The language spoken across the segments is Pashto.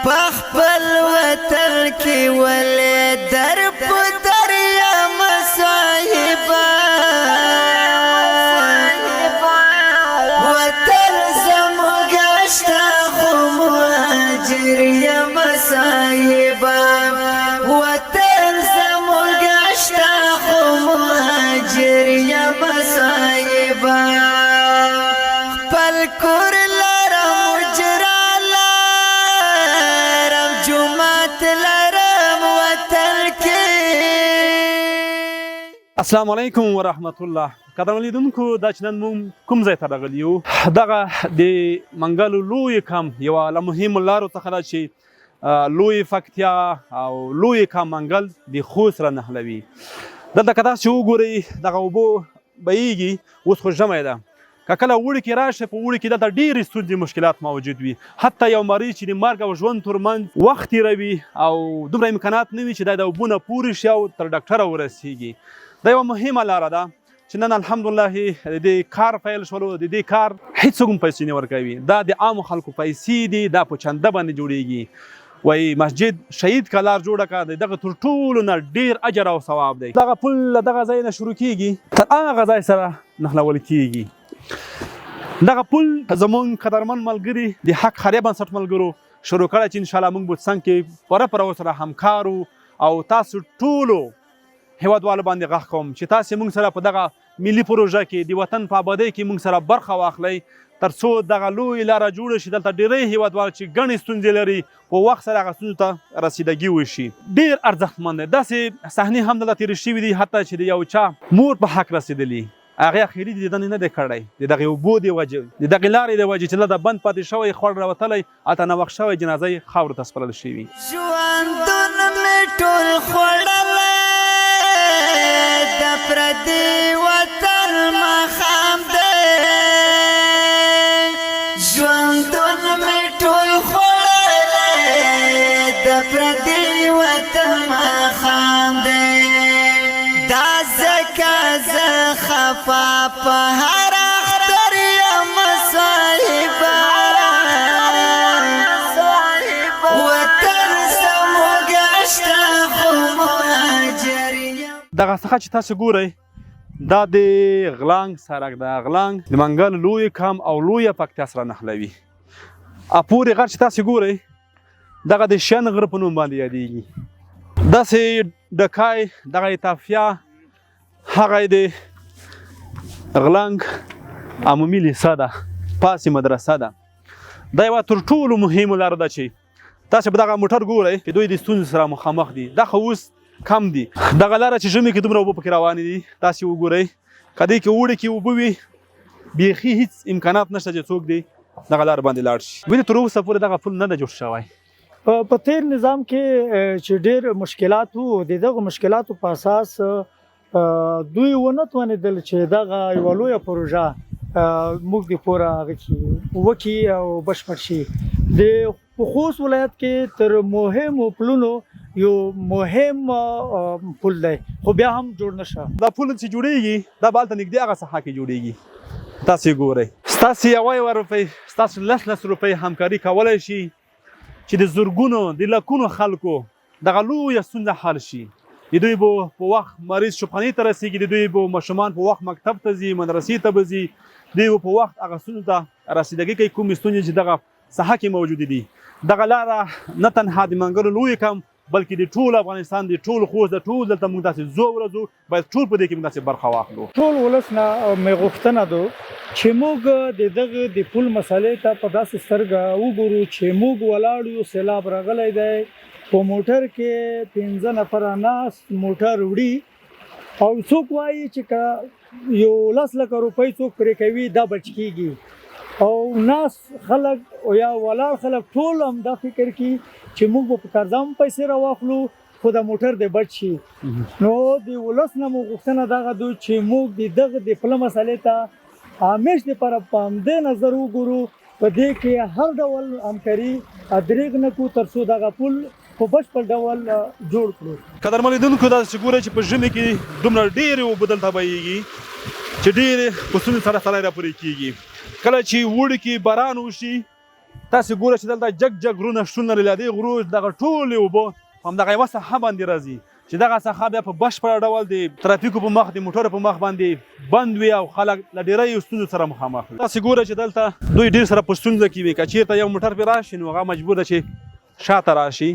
په خپل وطن کې ولې در په در یم صاحبه، وطن زموږ شته خو مهاجر یم صاحبه، وطن زموږ شته خو مهاجر یم صاحبه. خپل کور لرم، اجرا لرم، جومات لرم وطن کې. السلام علیکم ورحمت الله. قدرمن لیدونکو، دا چې نن موږ کوم ځای ته راغلي یو، دغه د منګلو لوی کم یوه له مهمو لارو څخه ده چې لوی پکتیا او لوی کم منګل د خوست سره نښلوي. دلته که تاسو وګورئ، دغه اوبو بهیږي. اوس خو ژمی ده، که کله اوړي کې راشي، په اوړي کې دلته ډېرې ستونزې مشکلات موجود وي. حتی یو مریض چې د مرګ او ژوند ترمنځ وخت تېروي او دومره امکانات نه وي چې دا د اوبو نه پورې شي او تر ډاکټره ورسیږي. دا یوه مهمه لاره ده چې نن الحمدلله د دې کار پیل شولو. د دې کار هیڅوک هم پیسې نه ورکوي، دا د عامو خلکو پیسې دي، دا په چنده باندې جوړیږي. وایي مسجد شهید که لار جوړه که، د دغه تر ټولو نه ډیر اجر او ثواب دی. دغه پل له دغه ځای نه شروع کیږي، تر هغه ځای سره نښلول کیږي. دغه پل زمونږ قدرمن ملګري د حق خیریه بنسټ ملګرو شروع کړی چې انشاءالله موږ به څنګ کې پوره پوره ورسره همکار او تاسو ټولو هیوادوالو باندې غږ کوم چې تاسو موږ سره په دغه ملي پروژه کې، د وطن په آبادۍ کې موږ سره برخه واخلئ، ترڅو دغه لوی لاره جوړه شي. دلته ډیری هیوادوال چې ګڼې ستونزې لري، په وخت سره هغه ستونزو ته رسیدګي وشي. ډیر ارزښتمن دی. داسې صحنې هم دلته تېرې شوي دي، حتی چې د یو چا مور په حق رسېدلي، هغې اخري دیدن یې نه دی کړی، د دغې اوبو د وجې، د دغې لارې د وجې چې دلته بند پاتې شوی، خوړ راوتلی، هلته ناوخت شوی، جنازه یې خاورو ته سپارل شوي. ژوندون مې ټول خوړلی د پردي وطن ماښام دی، ژوندون مې ټول خوړلی د پردي وطن ماښام دی. دا ځکه زه خفه په هر اختر یم صاحبه، وطن زموږ شته خو مهاجر یم. دغه څخه چې تاسو ګورئ، دا د غلانګ سړک ده. غلانګ د منګل لوی کم او لویه پکتیا سره نښلوي. اپورې غر چې تاسو ګورئ، دغه د شین غره په نوم باندې یادیږي. داسې ډکای دغه اتافیا، هغه د غلانګ عمومي لیسه ده، پاسې مدرسه ده. دا یوه تر ټولو مهمه لاره ده چې تاسو به دغه موټر ګورئ چې دوی د ستونزو سره مخامخ دي. دا خو اوس کم دي. دغه لاره چې ژمي کې دومره اوبه پکې روانې دي، تاسو وګورئ، که دې کې اوړي کې اوبه وي، بیخي هیڅ امکانات نشته چې څوک دې دغه لار باندې لاړ شي. ولې تر اوسه پورې دغه پل نه دی جوړ شوی؟ په تیر نظام کې چې ډیر مشکلات وو، د دغه مشکلاتو په اساس دوی ونه توانېدل چې دغه یوه لویه پروژه موږ د پوره هغه کې وکړي او بشپړ شي. د په خوست ولایت کې تر مهمو پلونو یو مهم پل دی، خو بیا هم جوړ نه شو. دا پل چې جوړیږي، دا به هلته نږدې هغه ساحه کې جوړیږي. تاسو یې ګورئ، ستاسو یوه یوه روپۍ، ستاسو لس لس روپۍ همکاري کولی شي چې د زرګونو، د لکونو خلکو دغه لویه ستونزه حل شي. د دوی به په وخت مریض شفاخانې ته رسیږي، د دوی به ماشومان په وخت مکتب ته ځي، مدرسې ته به ځي، دوی به په وخت هغه ستونزو ته رسیدګي کوي، کومې ستونزې چې دغه ساحه کې موجودې دي. دغه لاره نه تنها د منګلو لوی کم، بلکې د ټول افغانستان، د ټول خوست، د ټول دلته موږ داسې ځو ورځو، باید ټول په دې کې موږ داسې برخه واخلو. ټول ولس نه مې غوښتنه ده چې موږ د دغه د پل مسئلې ته په داسې سترګه وګورو چې موږ ولاړ یو، سیلاب راغلی دی، په موټر کې 5 نفره ناست موټر وړي او څوک وایي چې که یو 10 لکه روپۍ څوک پرې کوي، دا بچ کیږي، او ناس خلک او یا ولاړ خلک ټول هم دا فکر کوي چې موږ به په قرضه هم پیسې راواخلو، خو دا موټر دې بچ شي. نو د ولس نه مو غوښتنه دغه ده چې موږ د دغه د پله مسئلې ته همیش دپاره په همدې نظر وګورو، په دې کې هر ډول همکاري درېغ نه کړو، تر څو دغه پل په بشپړ ډول جوړ کړو. قدرمن لیدونکو، دا چې ګورئ چې په ژمي کې دومره ډېرې اوبه دلته بهیږي چې ډېرې په ستونزې سره سړی راپورې کېږي. کله چې اوړي کې باران وشي، تاسو ګورئ چې دلته جګ جګ غرونه شتون لري. له دې غرو دغه ټولې اوبه په همدغه یوه ساحه باندې راځي چې دغه ساحه بیا په بشپړ ډول د ترافیکو په مخ، د موټرو په مخ باندې بند وي او خلک له ډیریو ستونزو سره مخامخ وي. تاسو ګورئ چې دلته دوی ډیر سره په ستونزه کې وي. که چیرته یو موټر پرې راشي نو هغه مجبور ده چې شاته راشي.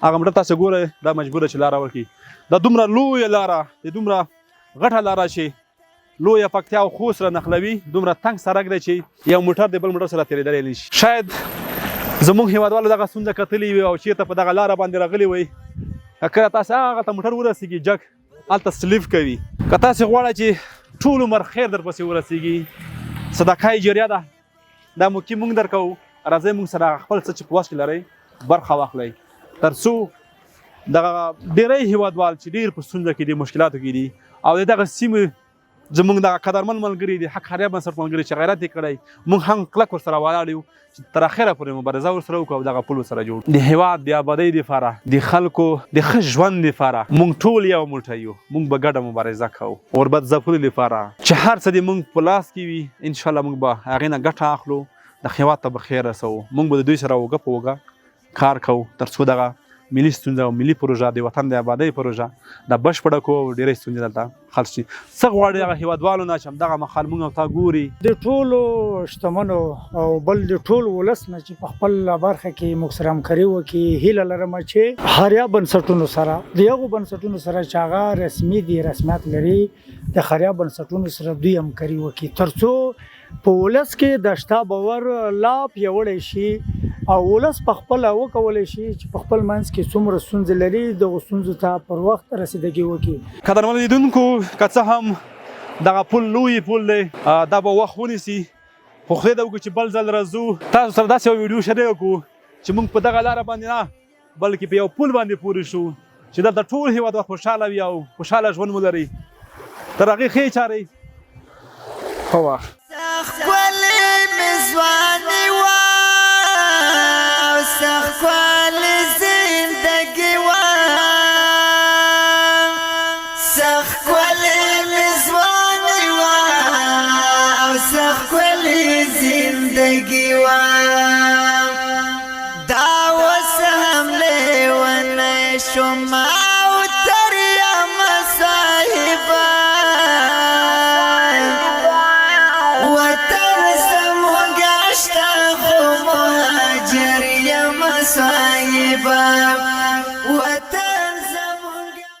هغه موټر تاسو ګورئ دا مجبور ده چې لاره ورکړي. دا دومره لویه لاره، د دومره غټه لاره چې لویه پکتیا او خوست سره نښلوي، دومره تنګ سړک دی چې یو موټر د بل موټر سره تېرېدلی نه شي. شاید زموږ هېوادوالو دغه ستونزه کتلې وي او چېرته په دغه لاره باندې راغلي وي. که کله تاسې هغلته موټر ورسېږي جګ هلته سلیف کوي. که تاسې غواړئ چې ټول عمر خیر در پسې ورسېږي، صدقه جاریه ده، دا موقع موږ درکوو. راځئ موږ سره خپل څه چې په وس کې لرئ برخه واخلئ، ترڅو دغه ډیری هیوادوال چې ډیر په ستونزه کې دي، مشکلاتو کې دي، او دغه سیمې زموږ دغه قدرمن ملګري دي، حق خیریه بنسټ ملګري چې غیرت یې کړی، موږ هم کلک ورسره ولاړ یو چې تر اخره پورې مبارزه ورسره وکړو او دغه پل ورسره جوړ. د هیواد د آبادۍ دپاره، د خلکو د ښه ژوند دپاره موږ ټول یو موټی یو. موږ به ګډه مبارزه کوو غربت ځپلو دپاره چې هر څه د موږ په لاس کې وي، انشاءالله موږ به هغې نه ګټه اخلو، د هیواد ته به خیر رسوو. موږ به د دوی سره اوږه په اوږه کار کوو ترڅو دغه ملي ستونزه او ملي پروژه، د وطن د آبادۍ پروژه دا بشپړه کړو او ډېری ستونزې دلته حل شي. څه غواړي هغه هیوادوالو نه چې همدغه مهال موږ او تا ګوري؟ د ټولو شتمنو او بل د ټول ولس نه چې په خپل برخه کې موږ سره همکاري وکړي، هیله لرم چې خیریه بنسټونو سره، د هغو بنسټونو سره چې هغه رسمي دي، رسمیت لري، د خیریه بنسټونو سره دوی همکاري وکړي ترڅو په ولس کې د شته باور لا پیاوړی شي او ولس په خپله وکولی شي چې په خپل منځ کې څومره ستونزې لري، دغو ستونزو ته پر وخت رسیدګي وکړي. قدرمنو لیدونکو، که څه هم دغه پل لوی پل دی، دا به وخت ونیسي، خو خدای دې وکړي چې بل ځل راځو تاسو سره داسې یوه ویډیو شریکه کړو چې موږ په دغه لاره باندې نه بلکې په یو پل باندې پورې شو چې دلته ټول هیوادوال خوشحاله وي او خوشحاله ژوند ولري. تر هغې ښې چارې، ښه وخت. ښکلې مې ځواني وه او څه ښکلې زندګي وه، څه ښکلې مې ځواني وه او څه ښکلې زندګي وه.